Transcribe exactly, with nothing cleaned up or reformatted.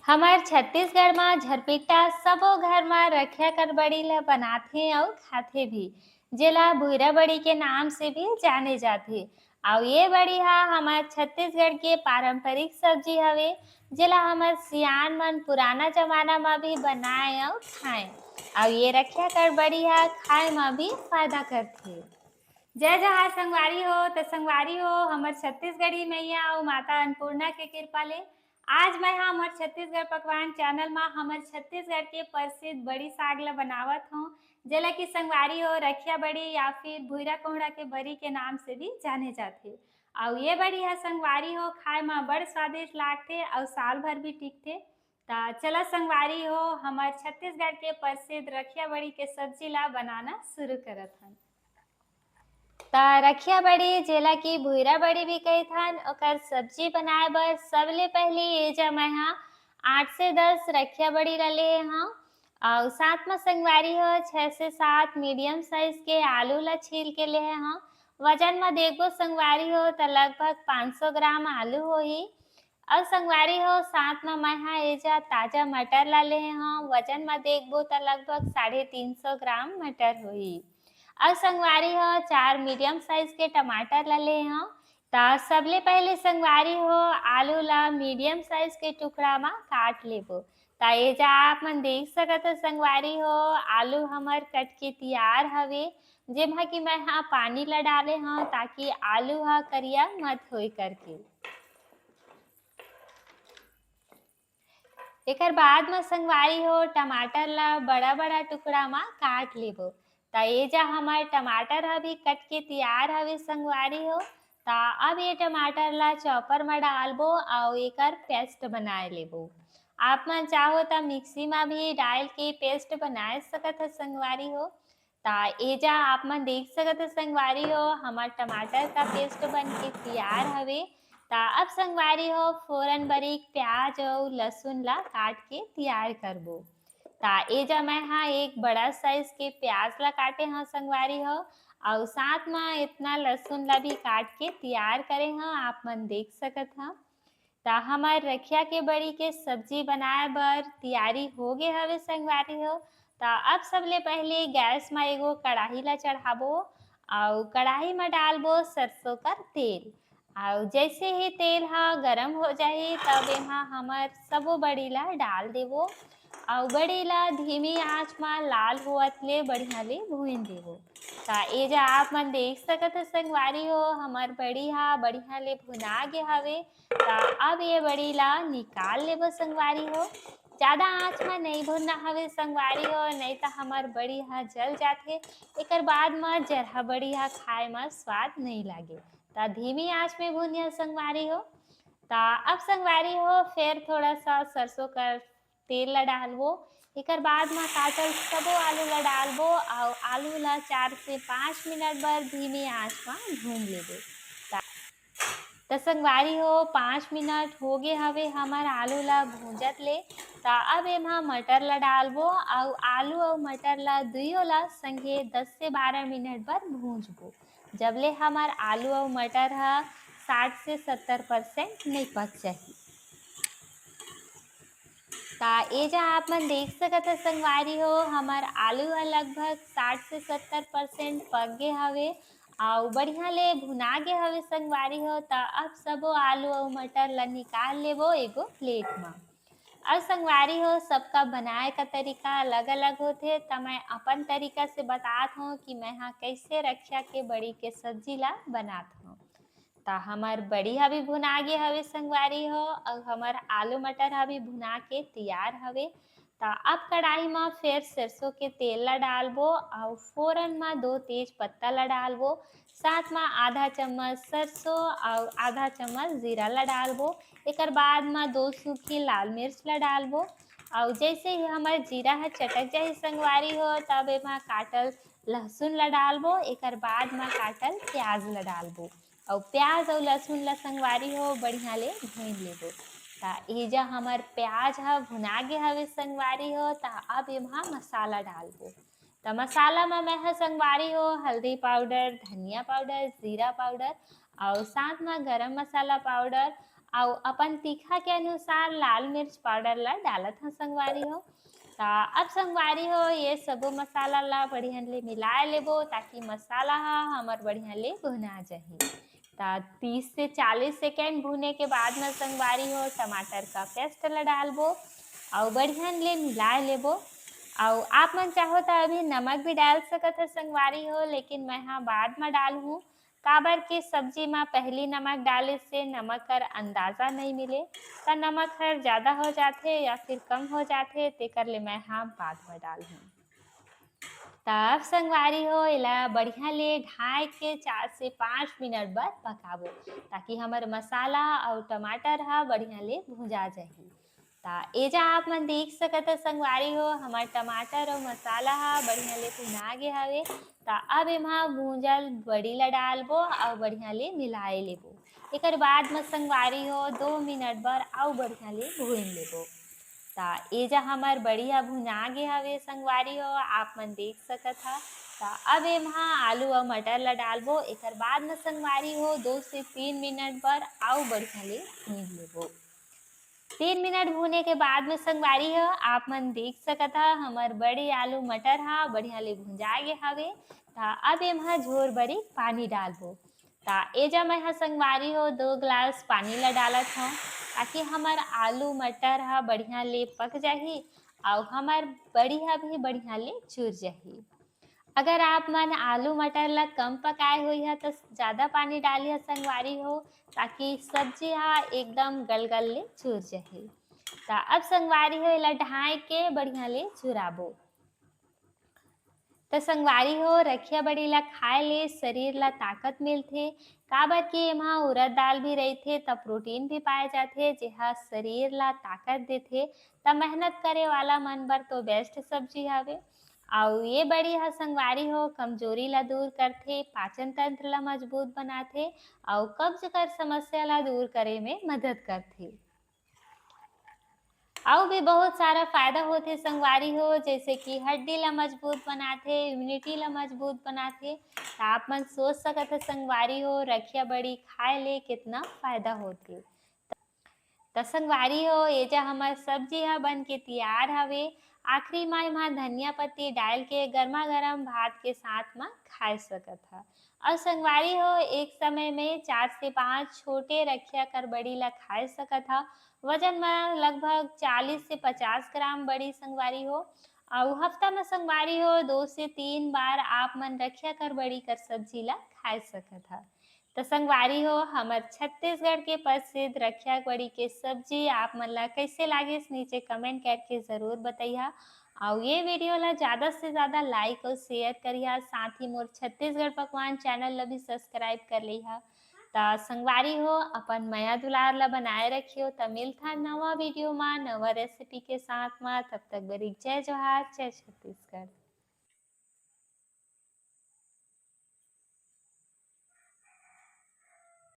हमर छत्तीसगढ़ म झरपिट्टा सबो घर म रखिया कर बड़ी ल बनाथे अउ खाथे भी, जेला भुइरा बड़ी के नाम से भी जाने जाथे। अउ ये बड़ी ह हमर छत्तीसगढ़ के पारंपरिक सब्जी हवे, जेला हमर सियान मन पुराना जमाना म भी बनाए अउ खाए। अउ ये रखिया कर बड़ी ह खाए म भी फायदा करथे। जय जोहार संगवारी हो। त संगवारी हो, हमर छत्तीसगढ़ी मैया अउ माता अन्नपूर्णा के कृपा ले आज मैं ह हमर छत्तीसगढ़ पकवान चैनल म हमर छत्तीसगढ़ के प्रसिद्ध बड़ी साग ल बनावत हूँ, जेला कि संगवारी हो रखिया बड़ी या फिर भुइरा कोहड़ा के बरी के नाम से भी जाने जाथे। अउ ये बड़ी ह संगवारी हो खाए म बड़ स्वादिष्ट लागथे अउ साल भर भी टिकथे। त चला संगवारी हो, हमर छत्तीसगढ़ के प्रसिद्ध रखिया बड़ी के सब्जी ला बनाना शुरू करत हन। त रखिया बड़ी, जेला कि भुइरा बड़ी भी कहिथन, ओकर सब्जी बनाए बर सबले पहिली एजा मैं ह आठ से दस रखिया बड़ी ला लेहे हव। अउ साथ म संगवारी हो छह से सात मीडियम साइज के आलू ला छील के लेहे हव। वजन म देखबो संगवारी हो त लगभग पाँच सौ ग्राम आलू होही। अउ संगवारी हो, साथ म मैं ह एजा ताजा मटर ला लेहे हव। वजन म देखबो त लगभग साढ़े तीन सौ ग्राम मटर होही। अउ संगवारी हो, चार मीडियम साइज के टमाटर ला लेहे हव। त सबले पहले संगवारी हो, आलू ला मीडियम साइज के टुकड़ा म काट लेबो। त एजा आप मन देख सकत हो संगवारी हो, आलू हमर कट के तियार हवे, जेमा कि मैं ह पानी ला डाले हव, ताकि आलू ह करिया मत होए करके। एकर बाद म संगवारी हो, टमाटर ला बड़ा-बड़ा टुकड़ा म काट लेबो। त एजा हमर टमाटर ह भी कट के तियार हवे संगवारी हो। त अब ये टमाटर ला चॉपर म डालबो अउ एकर पेस्ट बनाए लेबो। आप मन चाहो त मिक्सी म भी डाल के पेस्ट बनाए सकत ह संगवारी हो। त एजा आप मन देख सकत ह संगवारी हो, हमर टमाटर का पेस्ट बन के तियार हवे। त अब संगवारी हो, फोरन बरीक प्याज अउ लहसुन ला काट के तियार करबो। त एजा मैं ह एक बड़ा साइज के प्याज ला काटे हव संगवारी हो, अउ साथ म इतना लहसुन ला भी काट के तियार करे हव, आप मन देख सकत ह। त हमर रखिया के बड़ी के सब्जी बनाए बर तियारी हो गे हवे संगवारी हो। त अब सबले पहले गैस म एगो कड़ाही ला चढ़ाबो अउ कड़ाही म डालबो सरसों कर तेल। अउ जैसे ही तेल ह गरम हो जाही, तब एमा हमर सबो बड़ी ला डाल देबो अउ बड़ी ला धीमी आंच म लाल होवत ले बढ़िया ले भून देबो। त एजा आप मन देख सकत ह संगवारी हो, हमर बड़ी हा बढ़िया ले भुना गे हवे। त अब ये बड़ी ला निकाल लेबो संगवारी हो। ज्यादा आंच म नइ भुनना हवे संगवारी हो, नइ त हमर बड़ी हा जल जाथे। एकर बाद म जरहा बड़ी हा खाए म स्वाद नइ लागे। त धीमी आंच में भुनिया संगवारी हो। त अब संगवारी हो, फेर थोड़ा सा सरसों कर तेल ला डालबो। एकर बाद म काटल सबो आलू ला डालबो अउ आलू ला चार से पाँच मिनट बर धीमी आंच म भून लेबो। त, त संगवारी हो, पाँच मिनट हो गे हवे हमर आलू ला भूंजत ले। त अब एमा मटर ला डालबो अउ आलू अउ मटर ला दुइयो ला संगे दस से बारह मिनट बर भूंजबो, जब ले हमर आलू अउ मटर ह साठ से सत्तर परसेंट नइ पक जाही। त एजा आप मन देख सकत ह संगवारी हो, हमर आलू ह लगभग साठ से सत्तर परसेंट पक गे हवे अउ बढ़िया ले भुना गे हवे संगवारी हो। त अब सबो आलू अउ मटर ल निकाल लेबो एगो प्लेट म। अउ संगवारी हो, सबका बनाए का तरीका अलग-अलग होथे, त मैं अपन तरीका से बतात हव कि मैं ह कइसे रखिया के बड़ी के सब्जी ला बनात हव। त हमर बड़ी ह भी भुना गे हवे संगवारी हो, अउ हमर आलू मटर ह भी भुना के तियार हवे। त अब कढ़ाई म फेर सरसों के तेल ला डालबो अउ फोरन म दो तेज पत्ता ला डालबो, साथ म आधा चम्मच सरसों अउ आधा चम्मच जीरा ला डालबो। एकर बाद म दो सूखी लाल मिर्च ला डालबो अउ जैसे ही हमर जीरा ह चटक जाही संगवारी हो, तब एमा काटल लहसुन ला डालबो। एकर बाद म काटल प्याज ला डालबो अउ प्याज अउ लहसुन ला संगवारी हो बढ़िया ले भून लेबो। त एजा हमर प्याज ह भुना गे हवे संगवारी हो, त अब एमा मसाला डालबो। त मसाला म मैं ह संगवारी हो हल्दी पाउडर, धनिया पाउडर, जीरा पाउडर अउ साथ म गरम मसाला पाउडर अउ अपन तीखा के अनुसार लाल मिर्च पाउडर ला डालत हन संगवारी हो। त अब संगवारी हो, ये सबो मसाला ला बढ़िया ले मिलाए लेबो, ताकि मसाला हा हमर बढ़िया ले भुना जाही। त तीस से चालीस सेकेंड भुने के बाद म संगवारी हो, टमाटर का पेस्ट ला डालबो अउ बढ़िया ले मिलाए लेबो। अउ आप मन चाहो त अभी नमक भी डाल सकत ह संगवारी हो, लेकिन मैं हा बाद म डालहूँ, काबर के सब्जी म पहली नमक डाले से नमक कर अंदाजा नइ मिले, त नमक हर ज्यादा हो जाथे या फिर कम हो जाथे, तेकर ले मैं हा बाद म डालहूँ। तब संगवारी हो, एला बढ़िया ले ढाई के चार से पाँच मिनट बर पकाबो, ताकि हमर मसाला अउ टमाटर हा बढ़िया ले भुंजा जाही। त एजा आप मन देख सकत ह संगवारी हो, हमर टमाटर अउ मसाला हा बढ़िया ले भुना गे हवे। त अब एमा भूंजल बड़ी ला डालबो अउ बढ़िया ले मिलाए लेबो। एकर बाद म संगवारी हो, दो मिनट बर अउ बढ़िया ले भून लेबो। त एजा हमर बड़ी हा भुना गे हवे संगवारी हो, आप मन देख सकत ह। त अब एमा आलू अउ मटर ला डालबो। एकर बाद म संगवारी हो, दो से तीन मिनट बर अउ बढ़िया ले भून लेबो। तीन मिनट भूने के बाद म संगवारी हो, आप मन देख सकत ह, हमर बड़ी आलू मटर हा बढ़िया ले भुंजा गे हवे। त अब एमा झोर बरी पानी डालबो। त एजा मैं ह संगवारी हो, दो गिलास पानी ला डालत हव, ताकि हमर आलू मटर हा बढ़िया ले पक जाही अउ हमर बड़ी हा भी बढ़िया ले चुर जाही। अगर आप मन आलू मटर ला कम पकाए होइहा, त ज्यादा पानी डालिहा संगवारी हो, ताकि सब्जी हा एकदम गल गल ले चुर जाही। त अब संगवारी हो, एला ढाई के बढ़िया ले चुराबो। त संगवारी हो, रखिया बड़ी ला खाए ले शरीर ला ताकत मिलथे, काबर कि एमा उरद दाल भी रहिथे, त प्रोटीन भी पाए जाथे, जेहा शरीर ला ताकत देथे। त मेहनत करे वाला मन बर तो बेस्ट सब्जी हवे। अउ ये बड़ी ह संगवारी हो, कमजोरी ला दूर करथे, पाचन तंत्र ला मजबूत बनाथे अउ कब्ज कर समस्या ला दूर करे में मदद करथे। अउ भी बहुत सारा फायदा होथे संगवारी हो, जैसे कि हड्डी ला मजबूत बनाथे, इम्यूनिटी ला मजबूत बनाथे। त आप मन सोच सकत ह संगवारी हो, रखिया बड़ी खाए ले कितना फायदा होथे। त संगवारी हो, एजा हमर सब्जी ह बन के तियार हवे। आखिरी म एमा धनिया पत्ती डाल के गरमा गरम भात के साथ म खाए सकत ह। अउ संगवारी हो, एक समय में चार से पाँच छोटे रखिया कर बड़ी ला खाए सकत ह। वजन म लगभग चालीस से पचास ग्राम बड़ी संगवारी हो। अउ हफ्ता म संगवारी हो, दो से तीन बार आप मन रखिया कर बड़ी कर सब्जी ला खाए सकत ह। त संगवारी हो, हमर छत्तीसगढ़ के प्रसिद्ध रखिया बड़ी के सब्जी आप मन ला कइसे लागिस, नीचे कमेंट करके जरूर बतइहा। अउ ये वीडियो ला ज्यादा से ज्यादा लाइक अउ शेयर करिहा, साथ ही मोर छत्तीसगढ़ पकवान चैनल ला भी सब्सक्राइब कर लिहा। त संगवारी हो, अपन मया दुलार ला बनाए रखियो। त मिलथन नवा वीडियो मा, नवा रेसिपी के साथ मा। तब तक बरी जय जोहार, जय छत्तीसगढ़।